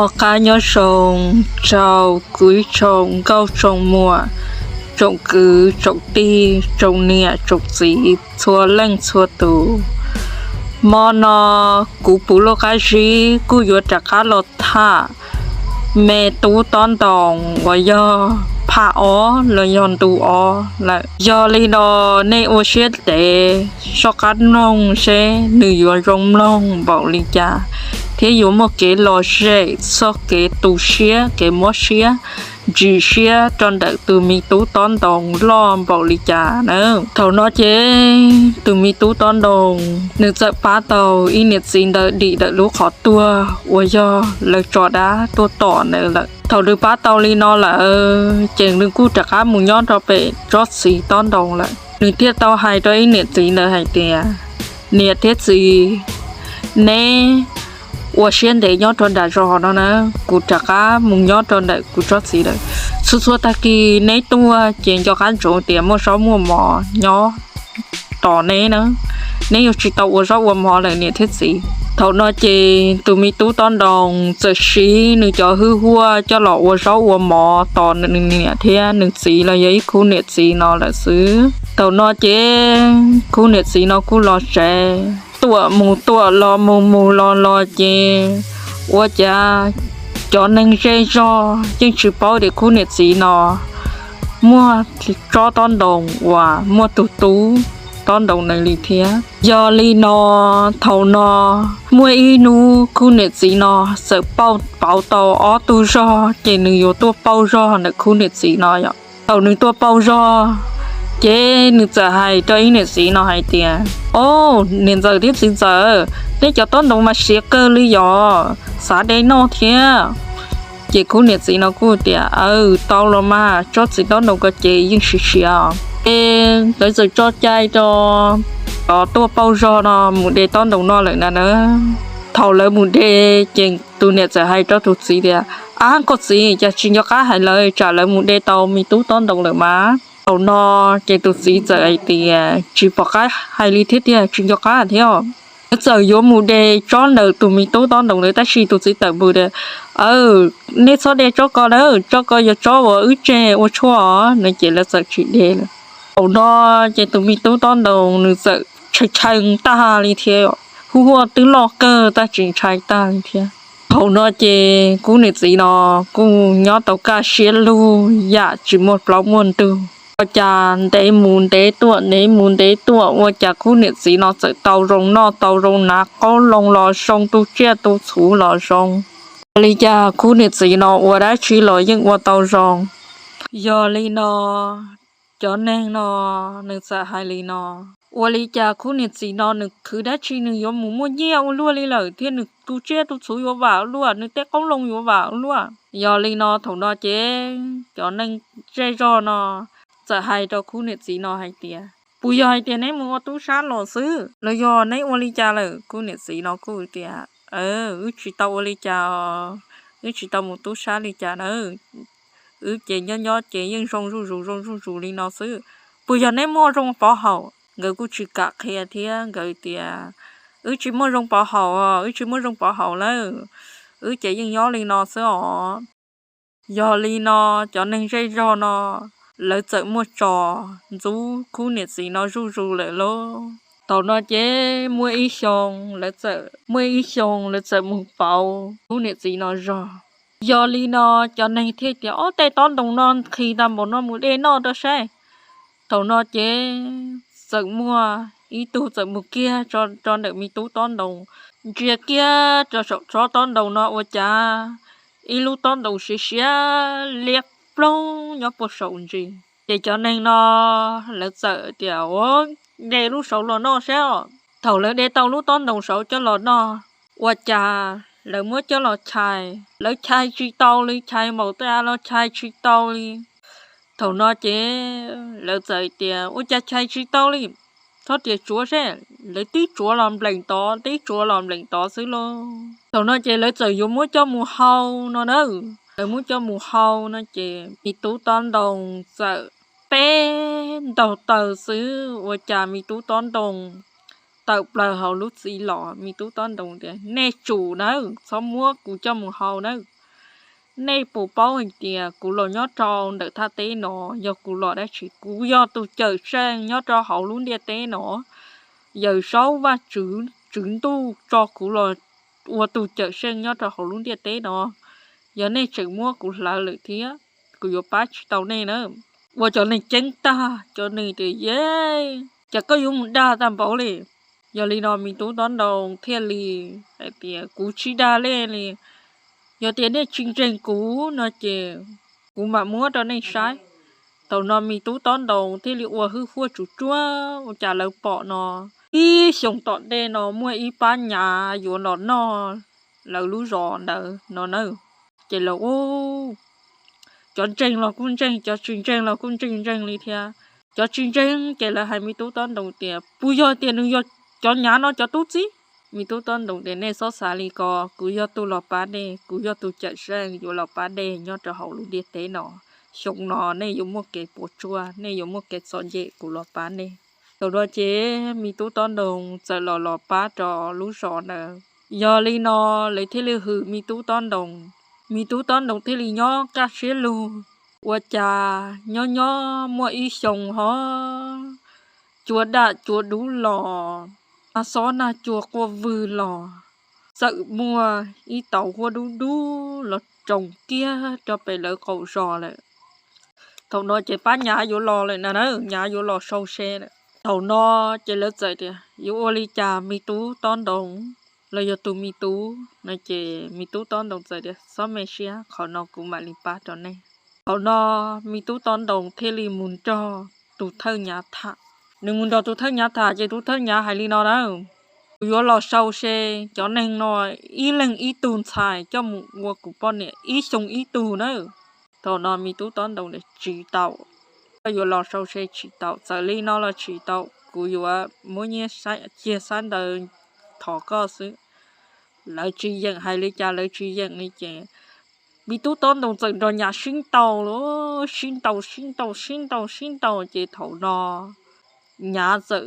Ua qab nyob zoo rau kuv ib tsoom nkauj tsoom muam, tsoom kwv tsoom tij, tsoom niam tsoom txiv txhua leej txhua tus. Hmo no kuv puv luj qab zib kuj yuav rov qab los tham me tub tob ntoos uas yog phaj ob los yog ntu ob lawm. Yog li no nej ua siab ntev soj qab mloog seb nws yuav zoo mloog npaum li cas thiab yuav muaj kev lom zem txog kev tu siab kev mob siab ntsim siab rau ntawm tus me tub tob ntoos loj npaum li cas na. Thaum no ces tus me tub tob ntoos nws txawm pab tau ib niam txiv ntawd dim ntawm lub qhov tuag uas yog lawv tso dab tuaj tom nws lawm. Thaum nws pab tau li no lawm ces nws kuj rov qab mus nyob rau pem tsob txiv tob ntoos lawm. Nws thiaj tau hais rau ib niam txiv ntawd hais tias, niam thiab txiv, neb ua siab ntev nyob rau nram zos no na, kuv rov qab mus nyob rau ntawm kuv tsob txiv lawm. Txhua txhua tag kis neb tuaj ces nco qab ntsoov tias muaj zaub muaj mov nyob tos neb na, neb yuav tsis tau ua zaub ua mov lawm niam thiab txiv. Thaum no ces tus me tub tob ntoos txawm siv nws cov hwj huaj coj los ua zaub ua mov tos nws niam thiab nws txiv los yog ib khub niam txiv no lawm xwb. Thaum no ces khub niam txiv no kuj los tsev, tuam mus tuam los mus mus los los ces ua cas cov neeg zej zog yeej tsis paub tias khub niam txiv no muaj tsob tob ntoos uas muaj tus tub tob ntoos ntawd li thiab. Yog li no, thaum no muaj ib hnub khub niam txiv no txawm pauj pauv tau ob tug zog ces nws yuav tuaj pauj zog ntawm khub niam txiv no yom. Thaum nws tuaj pauj zog ces nws txawm hais rau ib niam txiv no hais tias, o, niam ntxawm thiab txiv ntxawm, nej cov tob ntoos mas siav kawg li yom, xav de noj thiab. Ces khub niam txiv no kuj tias, aw, tau los mas, tsob txiv tob ntoos ko ces yeej siav siav. Ces lawv txawm tso cai rau cov tuaj pauj zog no mus de tob ntoos no lawm na na. Thaum lawv mus de ces tus niam txawm hais rau tus txiv tias, ab, koj txiv, cas tsis nco qab hais lawv, tsam lawv mus de tau me tub tob ntoos lawm mas. Thaum no ces tus txiv txawm hais tias, tsis pom qab hais li thiab tiag, tsis nco qab thiab. Lawv txawm yuav mus de tsob ntawm tus me tub tob ntoos lawm tab sis tus txiv tawm mus tias, aw, nej txhob de tsob ko na, tsob ko yog tsob uas wb tseg ua tshuaj os no ces lawv txawm tsis de lawm. Thaum no ces tus me tub tob ntoos nws txawm tshee tshee tag li thiab, hwj huaj twb loj kawg tab tsis ntshai tag li thiab. Thaum no ces khub niam txiv no kuj nyob tau kaj siab lug yam tsis muaj plaub muaj ntug. Ua cas ntev mus ntev tuaj, ntev mus ntev tuaj, ua cas khub niam txiv no txawm tau zoo noj tau zoo hnav, qoob loo los zoo, tu tsiaj tu txhuv los zoo. Ua li cas khub niam txiv no ua dab tsi los yeej ua tau zoo. Yog li no, cov neeg no nws txawm hais li no, ua li cas khub niam txiv no nws khwv dab tsi nws yuav mus muaj nyiaj ua luaj li lawm thiab nws tu tsiaj tu txhuv yuav vam ua luaj, nws tej qoob loo yuav vam ua luaj. Yog li no thaum no ces cov neeg zej zog no txawm hais rau khub niam txiv no hais tias, puas yog hais tias neb mus ua tub sab los xwb los yog neb ua li cas lawm? Khub niam txiv no kuj tias, wb tsis tau ua li cas, wb tsis tau mus tub sab li cas na, wb ces nyob nyob ces yeej zoo zuj zus zoo zuj zus li no xwb. Puas yog neb muaj zoo pov haum? Nkawd kuj tsis kam qhia thiab nkawd tias, wb tsis muaj zoo pov haum, wb tsis muaj zoo pov haum lawm, wb ces yeej nyob li no xwb os. Yog li no, cov neeg zej zog no lawv txawm muaj tso ntxub khub niam txiv no zuj zus lawm lauj. Thaum no ces muaj ib xyoo lawv txawm, muaj ib xyoo lawv txawm mus pauv khub niam txiv no zog. Yog li no, cov neeg thiaj tias, ob, tej tob ntoos no nqhis tag npaum no mus de noj rau saib. Thaum no ces txawm muaj ib tug txawm mus kiag rau ntawm me tub tob ntoos, ntsia kiag rau saum tsob tob ntoos no ua cas ib lub tob ntoos siav siav liab ploog nyob puag saum ntsis. Ces cov neeg no lawv txawm tias, ua, de lub saud los noj saib os. Thaum lawv de tau lub tob ntoos saud coj los noj, ua cas lawv muab coj los chais, lawv chais tsis tau li, chais npaum twg los chais tsis tau li. Thaum no ces lawv txawm tias, ua cas chais tsis tau li, txhob tias tsuav seb. Lawv tib tsuav los nplees tod, tib tsuav los nplees tod xwb lauj. Thaum no ces lawv txawm yuav muab coj mus hau no na. Lawv muab coj mus hau no ces me tub tob ntoos txawm peb ntaug taw xwb, ua cas me tub tob ntoos tawm plaws hauv lub txiv los. Me tub tob ntoos tias, nej tsum nawb, txhob muab kuv coj mus hau nawb. Nej puas paub hais tias kuv los nyob rau ntawm thaj teb no, yog kuv los dab tsi? Kuv yog tus cawm seej nyob rau hauv lub ntiaj teb no. Yawm Saub Vajtswv Tswv Ntuj tso kuv los ua tus cawm seej nyob rau hauv lub ntiaj teb no. Yog nej tseem muab kuv hlawv lawm thiab, kuv yuav pab tsis tau nej na. Ua cov neeg ceeb tag, cov neeg tias, Ye, cas koj yuav mus dag tag npaum li? Yog li no me tub tob ntoo thiaj li hais tias, Kuv tsis dag nej li. Yog tias nej tsis ntseeg kuv no ces kuv mam muab rau nej saib. Thaum no me tub tob ntoo thiaj li ua hwj huaj tsuj tsuag ua cas lawv pom no, ib xyoos tom ntej no muaj ib pab nyav yuav los noj lawv lub zos ntawd no na. Ces lawv, cov ntseeg los kuj ntseeg, cov tsis ntseeg los kuj ntseeg ntseeg li thiab. Cov tsis ntseeg ces lawv hais me tub tob ntoo tias, Puas yog tias nws yog cov nyav no cov tub txib? Me tub tob ntoo tias, Nej txhob xav li ko, kuv yog tus los pab nej, kuv yog tus cawm seej yuav los pab nej nyob rau hauv lub ntiaj teb no. Xyoo no nej yuav muaj kev puas tsuaj, nej yuav muaj kev txom nyem, kuv los pab nej. Thaum no ces me tub tob ntoo txawm los los pab rau lub zos ntawd. Yog li no lawv thiaj li hwm me tub tob ntoo. Me tub tob ntoo thiaj li nyob kaj siab lug. Ua cas nyob nyob muaj ib xyoo ho cua daj cua dub los, nag xob nag cua quaj vwg los, txawm muaj ib tauv huab dub dub los tsoom kiag rau pem lawv qaum zos lawm. Thaum no ces pab nyav yuav los lawm na, nyav yuav los sau se lawm. Thaum no ces lawv txawm tias, Yuav ua li cas me tub tob ntoo, los yog tus me tub no? Ces me tub tob ntoo txawm tias, Txhob me siab, qhov no kuv mam li pab rau nej. Thaum no me tub tob ntoo thiaj li mus nrog tus thawj nyav tham. Nws mus nrog tus thawj nyav tham ces tus thawj nyav hais li no na, Kuv yuav los sau se cov neeg no ib leeg ib tug ntxhais coj mus ua kuv poj niam ib xyoo ib tug na. Thaum no me tub tob ntoo tias, Tsis tau, koj yuav los sau se tsis tau, txawm li no los tsis tau, kuv yuav muab nyiaj cia xab ntawd thov koj xwb. Lawv tsis yeem, hais li cas lawv tsis yeem li ces me tub tob ntoo txawm nrog nyav sib ntaus, sib ntaus sib ntaus sib ntaus sib ntaus ces thaum no nyav txawm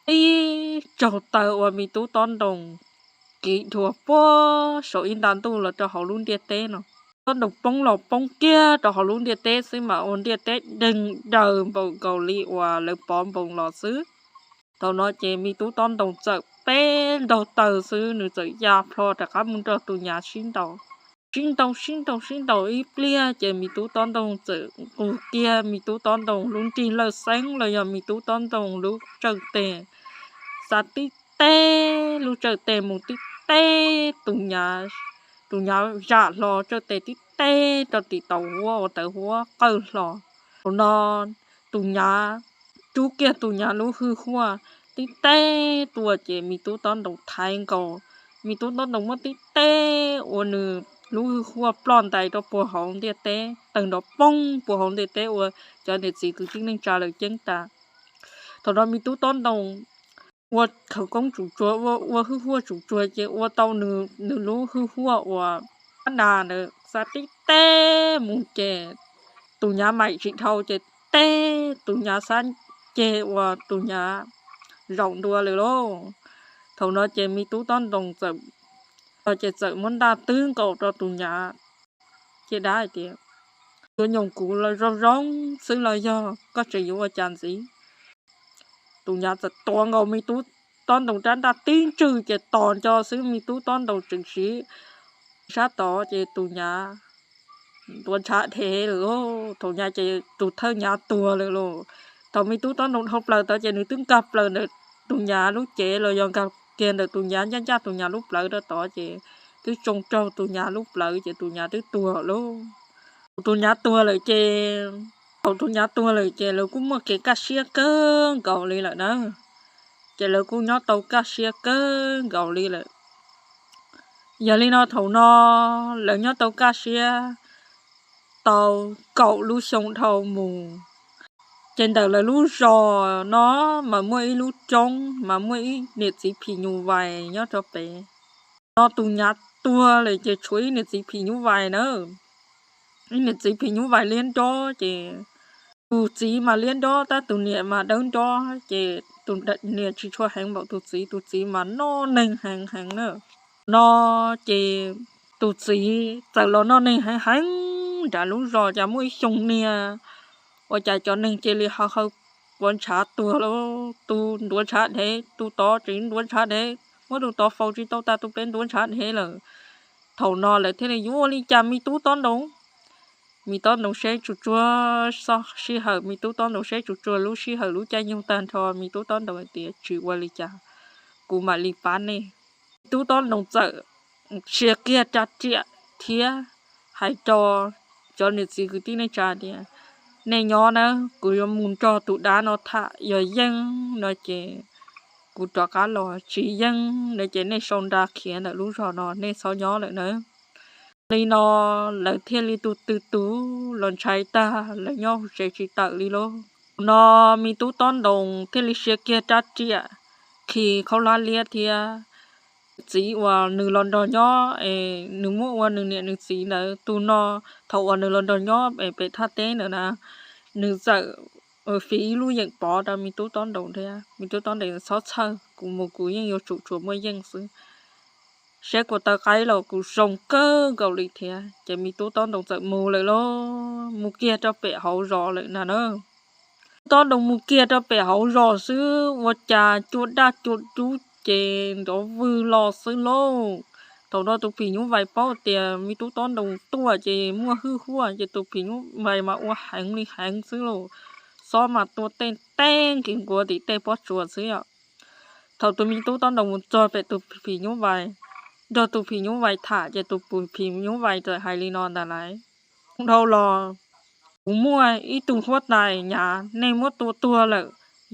tib tsaug taw uas me tub tob ntoo kiv dhua puag saum ib nta ntuj los rau hauv lub ntiaj teb no. Tob ntoo poob los poob kiag rau hauv lub ntiaj teb xwb mas ua ntiaj teb deeg daws npaum nkaus li uas lawv pov npoos los xwb. Thaum no ces me tub tob ntoo txawm peb ntaug taw xwb nws txawm ya plho rov qab mus nrog tus nyav sib ntaus. Sib ntaus sib ntaus sib ntaus ib pliag ces me tub tob ntoo txawm nqug kiag me tub tob ntoo lub nrig lawj xeeb los yog me tub tob ntoo lub tsawj tes, xa tib teg lub tsawj tes mus tib teg tus nyav, tus nyav zam hlo tsawj tes tib teg rau tim tauv huab uas tawv huab qawj hlo. Thaum no tus nyav rub kiag tus nyav lub hwj huaj tib teg tuaj ces me tub tob ntoo thaiv nkaus, me tub tob ntoo muab tib teg ua nws lub hwj huaj ploj ntais rau puag hauv ntiaj teb, tawg nrov poob puag hauv ntiaj teb ua cov niam txiv kwv tij neej tsa lawv ceeb tas. Thaum no me tub tob ntoo ua khawv koob tsum tsuag, ua hwj huaj tsum tsuag ces ua tau nws lub hwj huaj uas ab nas ntawd xa tib teg mus ces tus nyav maim tsis dhau ces tib teg tus nyav xab ceg uas tus nyav zaum ntua lawm lauj. Thaum no ces me tub tob ntoo txawm, ces txawm muab ntaj twb nkaus rau tus nyav, ces dab hais tias, Yuav nyoos kuv zoo zoo xwb los yog koj tseem yuav ua cas ntxiv? Tus nyav txawm tuav nkaus me tub tob ntoo rab ntaj tib ntswg ces tos nco xwb me tub tob ntoo tseem siv sab tod ces tus nyav ntuav ntshav dhev lawm lauj. Thaum no ces tus thawj nyav tuag lawm lauj. Thaum me tub tob ntoo dhau plaws tod ces nws twb nkag plaws ntawm tus nyav lub cev los yog nkag kiag ntawm tus nyav ncaj ncaj tus nyav lub plawv rau tod ces twb tsoo raug tus nyav lub plawv ces tus nyav twb tuag lauj. Thaum tus nyav tuag lawm ces, thaum tus nyav tuag lawm ces lawv kuj muaj kev kaj siab kawg nkaus li lawm na. Ces lawv kuj nyob tau kaj siab kawg nkaus li lawm. Yog li no thaum no lawv nyob tau kaj siab tau kaum lub xyoo dhau mus, ces ntawm lawv lub zos no mas muaj ib lub roob mas muaj ib niam txiv phim nyuj vais nyob rau pem. No tus nyav tuag lawm ces tshuav ib niam txiv phim nyuj vais na. Ib niam txiv phim nyuj vais liab nrob ces tus txiv mas liab nrob tab tus niam mas dawb nrob ces tus niam tsis tshua heev npaum tus txiv, tus txiv mas noj neeg heev heev na. No ces Tus txiv txawm los noj neeg heev heev nram lub zos, cas muaj ib xyoo niag ua cas cov neeg cia li ho haw quav ntshav tuag lawm, tus ntuav ntshav dhev, tus tod tseem ntuav ntshav dhev, muab tus tod faus tsis tau tas, tus pem ntuav ntshav dhev lawm. Thaum no lawv thiaj li yuav ua li cas me tub tob ntoos, me tub tob ntoos seb tsuas tsuag sij hawm, me tub tob ntoos seb tsuas tsuag lub sij hawm lub caij nyoog tag nrho, me tub tob ntoos hais tias tsis ua li cas, kuv mam li pab nej. Tub tob ntoos txawm sia kiag rab riam thiab hais rau cov niam txiv kwv tij neej tsa tias, nej nyob nawb, kuv yuav mus nrog tus dab no tham, yog yeej no ces kuv rov qab los, tsis yeej no ces nej sau nra khiav ntawm lub zos no, nej txhob nyob lawm nawb. Li no lawv thiaj li tus twg tus los ntshai tag, lawv nyob hauv tsev tsis tawm li lauj. No me tub tob ntoos thiaj li sia kiag rab riam khi khaub hlab liab thiab txiv uas nws los nrog nyob, nws muab ua nws niam nws txiv ntawd, tus no thaum uas nws los nrog nyob pem thaj teb ntawd na, nws txawm fiv ib lub yeem pov rau me tub tob ntoos thiab, me tub tob ntoos txhob txhawj, kuv mus kuv yeej yuav tsum tsuas muaj yeej xwb, saib kuv taw qaib los kuv zoo kawg nkaus li thiab. Ces me tub tob ntoos txawm mus lawm lauj, mus kiag rau pem hauv zos lawm na na. Tub tob ntoos mus kiag rau pem hauv zos xwb ua cas cua daj cua dub ces nrov vwg los xwb lauj. Thaum no tus phim nyuj vais paub tias me tub tob ntoos tuaj ces muaj hwj huaj, ces tus phim nyuj vais mas ua heev li heev xwb lauj. Xob mas tua tej teb nqis nquav tim tej pob tsuas xwb os. Thaum tus me tub tob ntoos mus txog pem tus phim nyuj vais, nrog tus phim nyuj vais tham ces tus phim nyuj vais txawm hais li no ntag lauj, dhau los, kuv muaj ib tug huab tais nyav nej muab tua tuag lawm,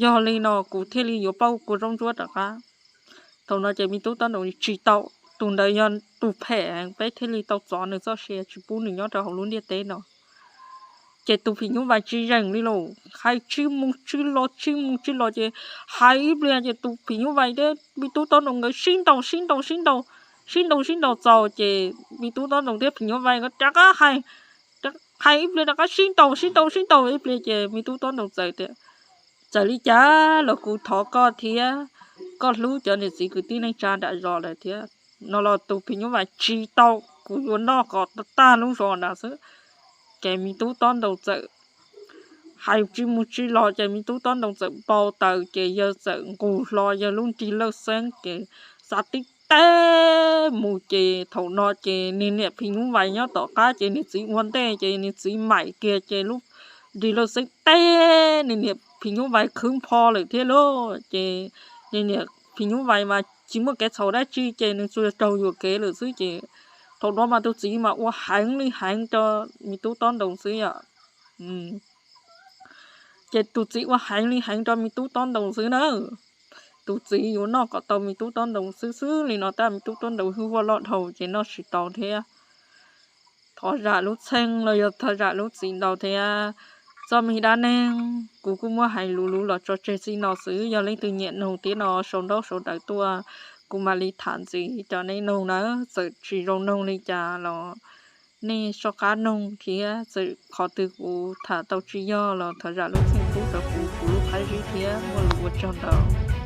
yog li no kuv thiaj li yuav pauj kua zaub ntsuab rov qab. Thaum no ces me tub tob ntoos tsis tau, tus ntawd yog tus phem, peb thiaj li tau txov nws txoj sia tsis pub nws nyob rau hauv lub ntiaj teb no. Ces tus phim nyuj vais tsis zeem li lauj, hais tsis mus tsis los tsis mus tsis los ces hais ib pliag ces tus phim nyuj vais thiab me tub tob ntoos nkawd sib ntaus sib ntaus sib ntaus, sib ntaus sib ntaus txaus ces me tub tob ntoos thiab phim nyuj vais nkawd rov qab hais, hais ib pliag rov qab sib ntaus sib ntaus sib ntaus ib pliag ces me tub tob ntoos txawm tias, txawm li cas los kuv thov koj thiab, koj hlub cov niam txiv kwv tij neej tsa nram zos lawm thiab. No los tus phim nyuj vais tsis tau, kuv yuav noj kom tag lub zos ntawd xwb. Ces me tub tob ntoos txawm hais tsis mus tsis los ces me tub tob ntoos txawm npau taws ces yawg txawm nqus hlo yawg lub nrig lawj xeeb ces xa tib teg mus ces thaum no ces niag niam phim nyuj vais nyob tom qab ces niag txiv ua ntej ces niag txiv maim kiag ces lub nrig lawj xeeb teb niag niam phim nyuj vais khwv npho lawm thiab lauj. Ces niag niam phim nyuj vais mas tsis muaj kev txhaum dab tsi ces nws tsuas raug yuam kev lawm xwb ces thaum no mas tus txiv mas ua heev li heev rau me tub tob ntoos xwb yom. Ces tus txiv ua heev li heev rau me tub tob ntoos xwb na. Tus txiv yuav noj kom tau me tub tob ntoos xwb xwb li no tab me tub tob ntoos hwj huaj loj dhau ces noj tsis tau thiab. Thov zam lub txheej los yog thov zam lub txim ntau thiab. Txoj me dab neeg kuv kuj muab hais luv luv los tso tseg txij no xwb, yog leej twg nyiam noog thiab no sau ntaub sau ntawv tuaj, kuv mam li tham ntxiv rau nej noog nawb. Txawm tsis zoo noog li cas los nej soj qab noog thiab, txawm qhov twg kuv tham tau tsis yog los thov zam lub txim pub rau kuv, kuv lub qab zib thiab muaj lus ua tsaug ntau.